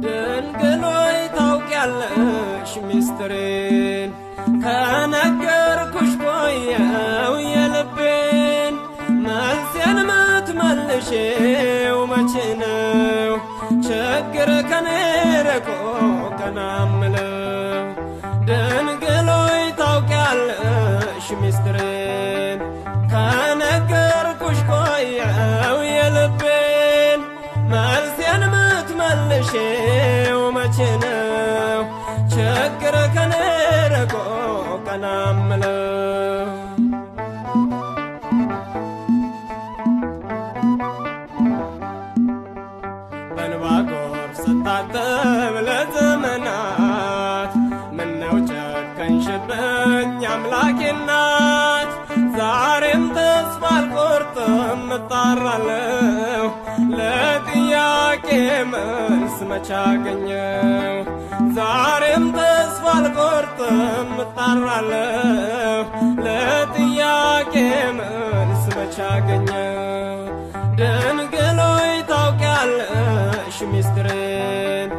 ድንግል ሆይ ታውቂያለሽ ሚስጥሬን፣ ከነገርኩሽ ቆየው የልቤን። መልሴን ምትመልሺው መቼ ነው? ችግር ከኔ ርቆ ቀና ምለው። ድንግል ሆይ ታውቂያለሽ ሚስጥሬን፣ ከነገርኩሽ ቆየው የልቤን። መልሴን ምትመልሺው መቼ ነው? ችግር ከኔ ርቆ ቀና ምለው። በእንባ ጎርፍ ስታጠብ ለዘመናት፣ ምነው ጨከንሽብኝ አምላኬ እናት? ዛሬም ተስፋ አልቆርጥም እጣራለሁ፣ ለጥያቄ መልስ መች አገኘው? ዛሬም ተስፋ አልቆርጥም እጣራለሁ፣ ለጥያቄ መልስ መች አገኘው? ድንግል ሆይ ታውቂያለሽ ሚስጥሬን፣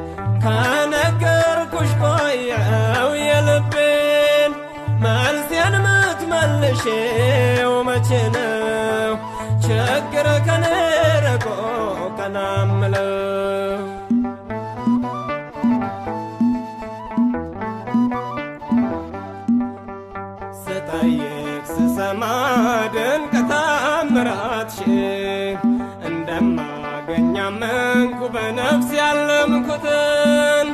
ከነገርኩሽ ቆየው የልቤን። መልሴን ምትመልሺው መቼ ነው? ችግር ከኔ ርቆ ቀና ምለው። ስጠይቅ ስሰማ ድንቅ ታምራትሽን፣ እንደማገኝ አመንኩ በነፍስ ያለምኩትን።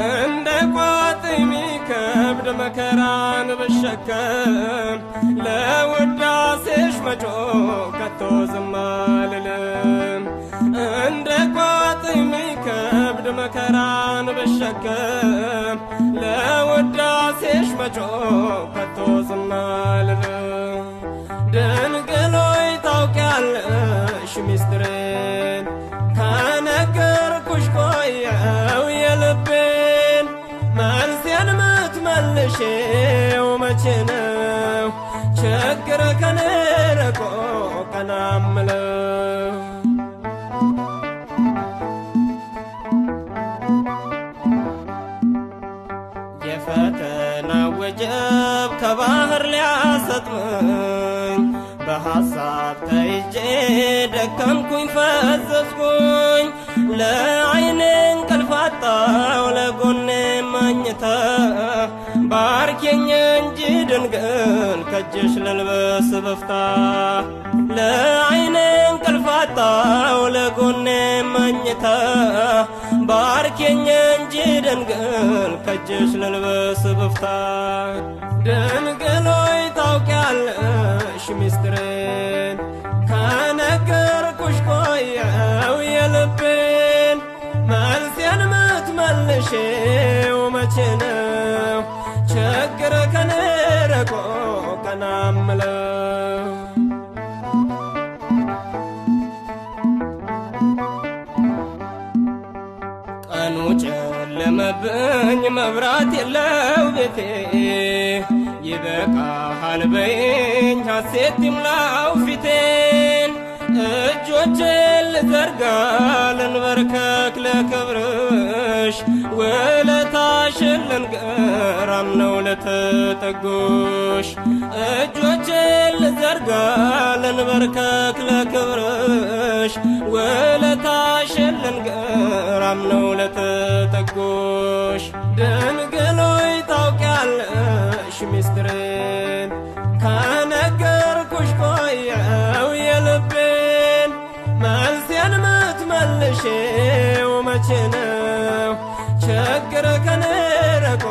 እንደ ቋጥኝ ሚከብድ መከራን ብሸከም፣ ለውዳሴሽ መጮህ ከቶ ዝም አልልም። እንደ ቋጥኝ ሚከብድ መከራን ብሸከም፣ ለውዳሴሽ መጮህ ከቶ ዝም አልልም። ድንግል ሆይ ታውቂያለሽ ሚስጥሬን፣ ከነገርኩሽ ቆየው የልቤን። መልሴን ምትመልሺው መቼ ነው? ችግር ከኔ ርቆ ቀና ምለው። የፈተና ወጀብ ከባህር ሊያሰጥመኝ፣ በሐሳብ ተይዤ ደከምኩኝ ፈዘዝኩኝ። ለዓይኔ እንቅልፍ አጣሁ ለጎኔ መኝታ፣ ባርኪኝ እንጂ ድንግል ከእጅሽ ልልበስ በፍታ። ለዓይኔ እንቅልፍ አጣሁ ለጎኔ መኝታ፣ ባርኪኝ እንጂ ድንግል ከእጅሽ ልልበስ በፍታ። ድንግል ሆይ ታውቂያለሽ ሚስጥሬን፣ ከነገርኩሽ ቆየው የልቤን። መልሴን ምትመልሺው መቼ ነው? ችግር ከኔ ርቆ ቀና ምለው። ቀኑ ጨለመብኝ መብራት የለው ቤቴ፣ ይበቃሃል በይኝ ሐሴት ይምላው ፊቴን። እጆቼን ልዘርጋ ልንበርከክ ለክብርሽ፣ ውለታሽን ልንገር አምነው ለተጠጉሽ። እጆቼን ልዘርጋ ልንበርከክ ለክብርሽ፣ ውለታሽን ልንገር አምነው ለተጠጉሽ። ድንግል ሆይ ታውቂያለሽ ሚስጥሬን፣ ከነገርኩሽ ቆየው የልቤን። መልሴን ምትመልሺው መቼ ነው? ችግር ከኔ ርቆ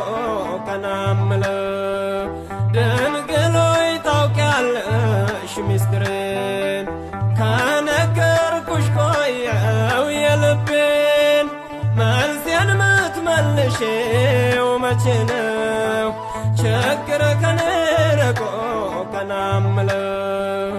ቀና ምለው። ድንግል ሆይ ታውቂያለሽ ሚስጥሬን፣ ከነገርኩሽ ቆየው የልቤን። መልሴን ምትመልሺው መቼ ነው? ችግር ከኔ ርቆ ቀና ምለው።